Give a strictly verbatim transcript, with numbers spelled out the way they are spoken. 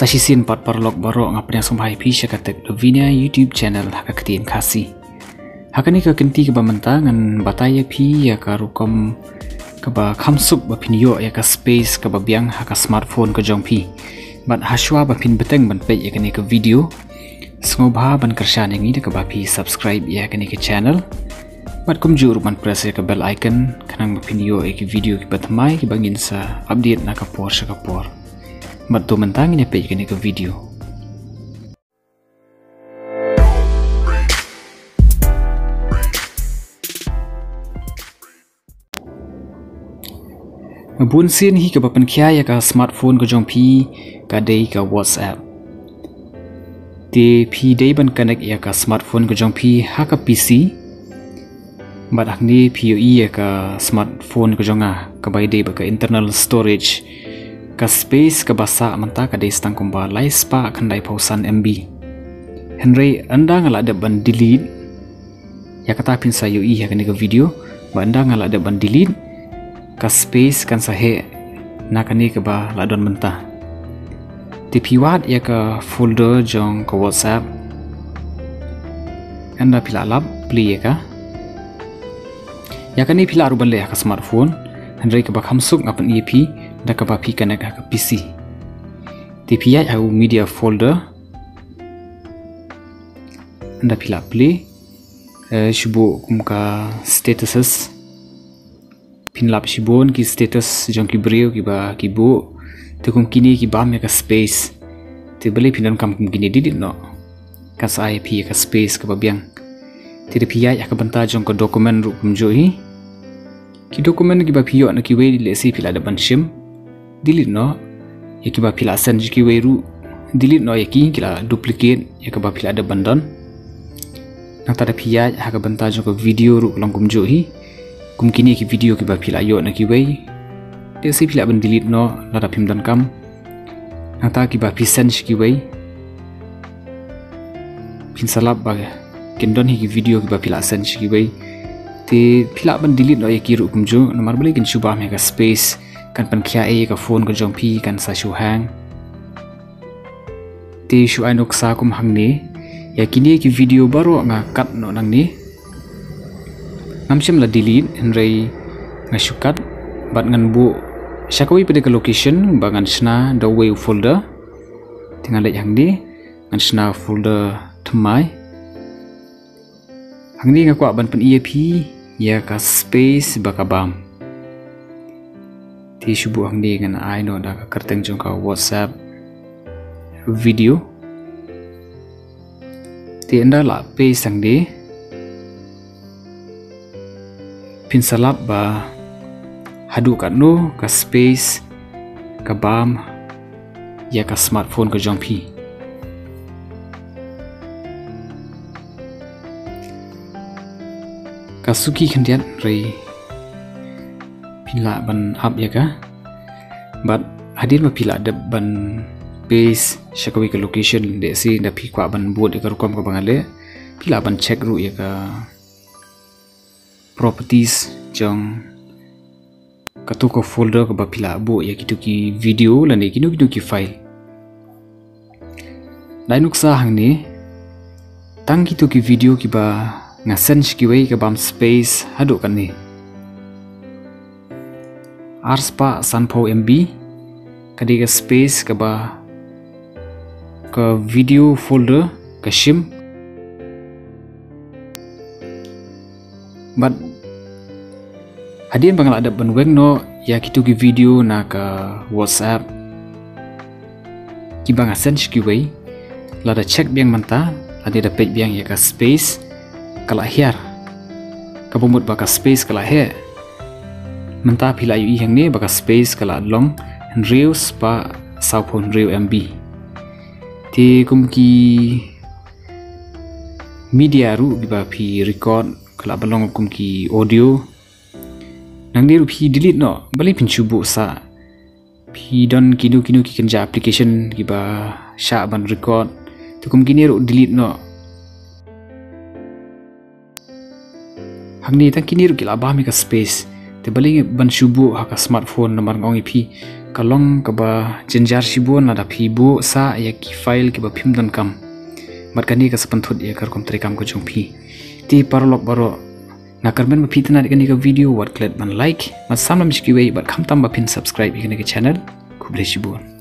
Sa shisien pat paralok baroh, nga pdiang sngewbha ïa phi sha ka Tech Lavinia YouTube channel ha ka ktien Khasi. Ha kane ka kynti kaba mynta ngan batai ïa phi ïa ka rukom kaba kham suk ba phin ïoh ïa ka space kaba biang ha ka smartphone ka jong phi. Bad hashwa ba phin bteng ban peit ïa kane ka video, sngewbha ban kyrshan ïa ngi da kaba phi subscribe ïa kane ka channel. Bad kumjuh ruh ban press ïa ka bell icon khnang ba phin ïoh ïa ki video kiba thymmai kiba ngin sa update na ka por sha ka por. Bad to mynta ngin ïa peit ïa kane ka video. Bun sien hi kaba pynkhia ïa ka smartphone ka jong phi ka dei ka WhatsApp. Te phi dei ban connect ïa ka smartphone ka jong phi ha ka P C. Bad hangne phi ïohi ïa ka smartphone ka jong nga kaba ïadei bad ka internal storage. Ka space kaba sah mynta ka dei sa tang kumba lai spah khyndai phew san M B. Hynrei ynda nga la dep ban delete, ïa kata phin sa ïohi ha kane ka video, ba ynda nga la dep ban delete, ka space kan sa heh na kane kaba la don mynta. Te phi wad ïa ka folder jong ka WhatsApp. Ynda phi la lap, plie ïa ka. Ïa kane phi lah ruh ban leh ha ka smartphone, hynrei kaba kham suk nga pyni ïa phi da kaba phi connect ha ka P C. Te phi ïaid ha u media folder. Ynda phi la plie, eh, shu buh kum ka statuses. Phin lap shibun ki status jong ki briew kiba ki buh. Te kum kine ki bam ïa ka space. Te balei phin donkam kum kine, delete noh. Kan sa ai ïa phi ïa ka space kaba biang. Te da phi ïaid ha ka bynta jong ka document ruh kumjuh hi. Ki document kiba phi ïoh na kiwei, lehse phi la dep ban shim, delete noh. Ïa kiba phi la send sha kiwei ruh, delete noh ïa ki, ki la duplicate ïa kaba phi la dep ban don. Nangta da phi ïaid ha ka bynta jong ka video ruh ka long kumjuh hi. Kum kine ki video kiba phi la ïoh na kiwei, lehse phi lah ban delete noh lada phim donkam. Nangta kiba phi send sha kiwei, phin sa lap ba kin don hi ki video kiba phi la send sha kiwei. Te phi lah ban delete noh ïa ki ruh kumjuh, namar balei, kin shu bam ïa ka space, kan pynkhia ei ïa ka phone ka jong phi, kan sa shu hang. Te shu ai nuksa kum hangne, ïa kine ki video baroh nga cut noh nangne. Ngam shym la delete, hynrei nga shu cut, bad ngan buh sha kawei pat de ka location ba ngan shna da uwei u folder. Te nga leit hangne, ngan shna folder thymmai. Hangne nga kwah ban pyni ïa phi ïa ka space ba ka bam. Te shu buh hangne, ngan ai noh da ka kyrteng jong ka WhatsApp video. Te ynda la paste hangne, phin sa lap ba haduh katno ka space ka bam ïa ka smartphone ka jong phi. Ka suki khyndiat, hynrei phi lah ban ap ïa ka. Bad hadien ba phi la dep ban paste sha kawei ka location, lehse ynda phi kwah ban bud ïa ka rukom kaba nga leh, phi lah ban check ruh ïa ka properties jong kato ka folder kaba phi la buh ïa kito ki video lane kino kino ki file. Dei nuksa hangne, tang kito ki video kiba nga send sha kiwei ka bam space haduh katne. Ar spah sanphew M B ka dei ka space kaba ka video folder ka shim. Bad hadien ba nga la dep ban weng noh ïa kito ki video na ka WhatsApp kiba nga send sha kiwei, lada check biang mynta, lada da peit biang ïa ka space, ka la hiar. Kaba mut ba ka space ka la heh. Mynta phi la ïohi hangne ba ka space ka la long hynriew spah sawphew hynriew M B. Te kum ki media ruh kiba phi record, ka lah ban long kum ki audio. Nangne ruh phi delete noh, balei phin shu buh sah. Phi don kino kino ki kynja application kiba shah ban record, te kum kine ruh delete noh. Hangne tang kine ruh ki la bam ïa ka space. Te balei ban shu buh ha ka smartphone, namar nga ong ïa phi ka long kaba jynjar shibun lada phi buh sah ïa ki file kiba phim donkam. Bad kane ka sa pynthut ïa ka rukom treikam ka jong phi. Te paralok baroh, nga kyrmen ba phi itynnad ïa kane ka video, wat klet ban like, bad sam lem sha kiwei, bad khamtam ba phin subscribe ïa kane ka channel. Khublei shibun.